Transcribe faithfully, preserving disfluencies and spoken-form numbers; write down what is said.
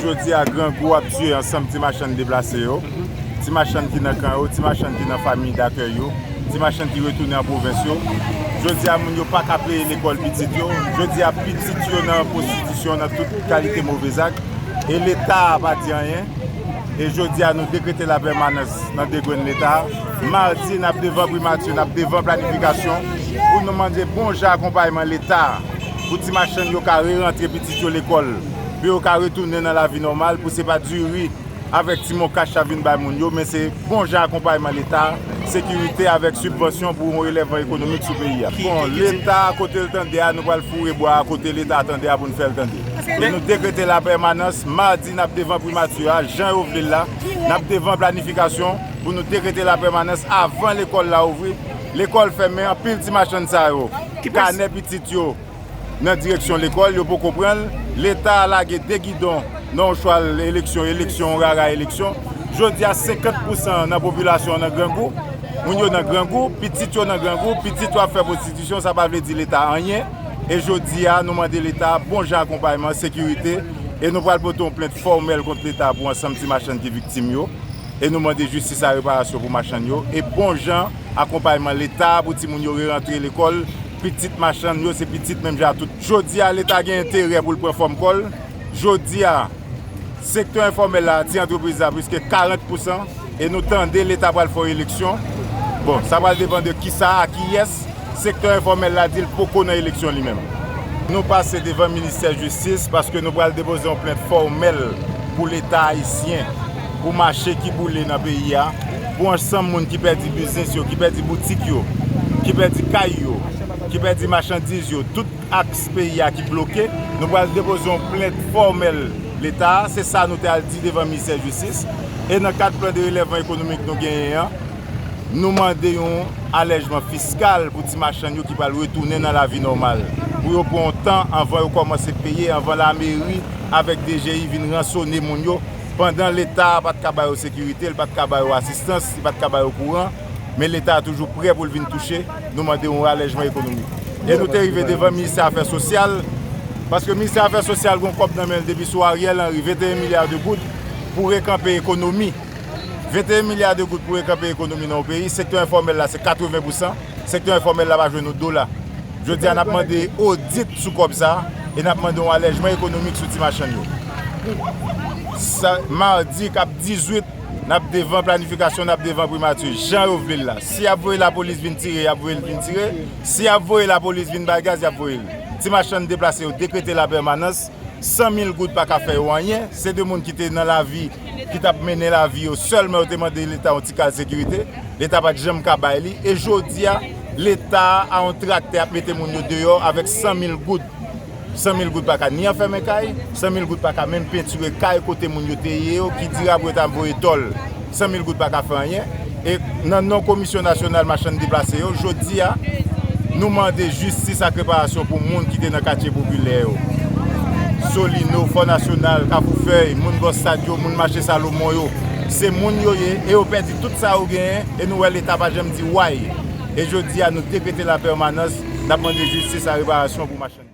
Jodi a, grangou ap tiye ansanm ti machann deplase yo, ti machann ki nan kan yo, ti machann ki nan fanmi dakèy yo, ti machann ki retounen an pwovens yo. Jodi a, moun yo pa ka peye lekòl pitit yo. Jodi a, pitit yo nan pwostitisyon, nan tout kalite move zak. E Leta a pa di anyen. E jodi a, nou dekrete lapèmanans nan de grenn Leta. Madi, n ap devan primati, n ap devan planifikasyon pou nou mande bon jan akonpayman Leta pou ti machann yo ka re-rantre pitit yo lekòl, pou yo ka retounen nan lavi nòmal, pou se pa diri avèk ti mo kach y ap vin bay moun yo, men se bon jan akonpayman Leta, sekirite avèk sibvansyon pou yon relèvman ekonomik sou peyi a. Bon, Leta, kote l tande a, nou pral foure bwa a kote Leta tande a pou n fè l tande. E nou dekrete lapèmanans, madi, n ap devan primati a, jan yo vle l la, n ap devan planifikasyon pou nou dekrete lapèmanans avan lekòl la ouvri. Lekòl fèmen, anpil ti machann sa yo, kanè pitit yo nan direksyon lekòl, yo poko pran l. Leta lage de gidon nan yon chwal eleksyon, eleksyon, yon rara eleksyon. Jodi a, senkant pousan nan popilasyon an nan grangou. Moun yo nan grangou, pitit yo nan grangou, pitit yo ap fè pwostitisyon, sa pa vle di Leta anyen. E jodi a, nou mande Leta bon jan akonpayman, sekirite, e nou pral pote yon plent fòmèl kont Leta pou ansanm ti machann ki viktim yo. E nou mande jistis ak reparasyon pou machann yo, e bon jan akonpayman Leta pou timoun yo re-rantre lekòl. Pitit machann yo, se pitit menm jan ak tout. Jodi a, Leta gen enterè pou l pran fòm kò l. Jodi a, sektè enfòmèl la, ti antrepriz la, plis ke karant pousan, e nou tande Leta pral fè yon eleksyon. Bon, sa pral depann de kisa, a kiyès. Sektè enfòmèl la di l poko nan eleksyon li menm. Nou pase devan ministè jistis paske nou pral depoze yon plent fòmèl pou Leta ayisyen, pou mache ki boule nan peyi a, pou ansanm moun ki pèdi biznis yo, ki pèdi boutik yo, ki pèdi kay yo, ki pèdi machandiz yo, tout aks peyi a ki bloke. Nou pral depoze yon plent fòmèl Leta a, se sa nou te al di devan ministè jistis. E nan kad plan de relèvman ekonomik nou genyen an, nou mande yon alèjman fiskal pou ti machann yo ki pral retounen nan lavi nòmal, pou yo pran yon tan anvan yo kòmanse peye, anvan lameri avèk D G I vin ransone moun yo, pandan Leta a pa t ka ba yo sekirite, li pa t ka ba yo asistans, li pa t ka ba yo kouran, men Leta a toujou prè pou l vin touche. Nou mande yon alèjman ekonomik. E nou te rive devan ministè afè sosyal, paske ministè afè sosyal gon kòb nan men l depi sou Ariel Henry, venteyen milya de goud pou rekanpe ekonomi. Venteyen milya de goud pou rekanpe ekonomi nan yon peyi, sektè enfòmèl la se katreven pousan, sektè enfòmèl la pa jwenn yon dola. Jodi a, n ap mande odit sou kòb sa a, e n ap mande yon alèjman ekonomik sou ti machann yo. Sa, madi k ap dizuit, n ap devan planifikasyon, n ap devan primati, jan yo vle l la. Si y ap voye lapolis vin tire, y ap voye l vin tire. Si y ap voye lapolis vin bay gaz, y ap voye l. Ti machann deplase yo dekrete lapèmanans. San mil goud pa ka fè yo anyen. Se de moun ki te nan lavi, ki t ap mennen lavi yo sèlman, yo te mande Leta yon ti kal sekirite. Leta pa t janm ka bay li. E jodi a, Leta a yon traktè ap mete moun yo deyò avèk san mil goud. San mil goud pa ka ni anfèmen kay, san mil goud pa ka menm pentire kay kote moun yo te ye yo, ki dira pou yo ta voye tòl. San mil goud pa ka fè anyen. E nan non Komisyon Nasyonal Machann Deplase yo, jodi a, nou mande jistis ak reparasyon pou moun ki te nan katye popilè yo. Solino, Fò Nasyonal, Kafou Fèy, moun bò stad yo, moun mache Salomon yo. Se moun yo ye, e yo pèdi tout sa yo genyen, e nou wè Leta pa janm di way. E jodi a, nou dekrete lapèmanans, n ap mande jistis ak reparasyon pou machann.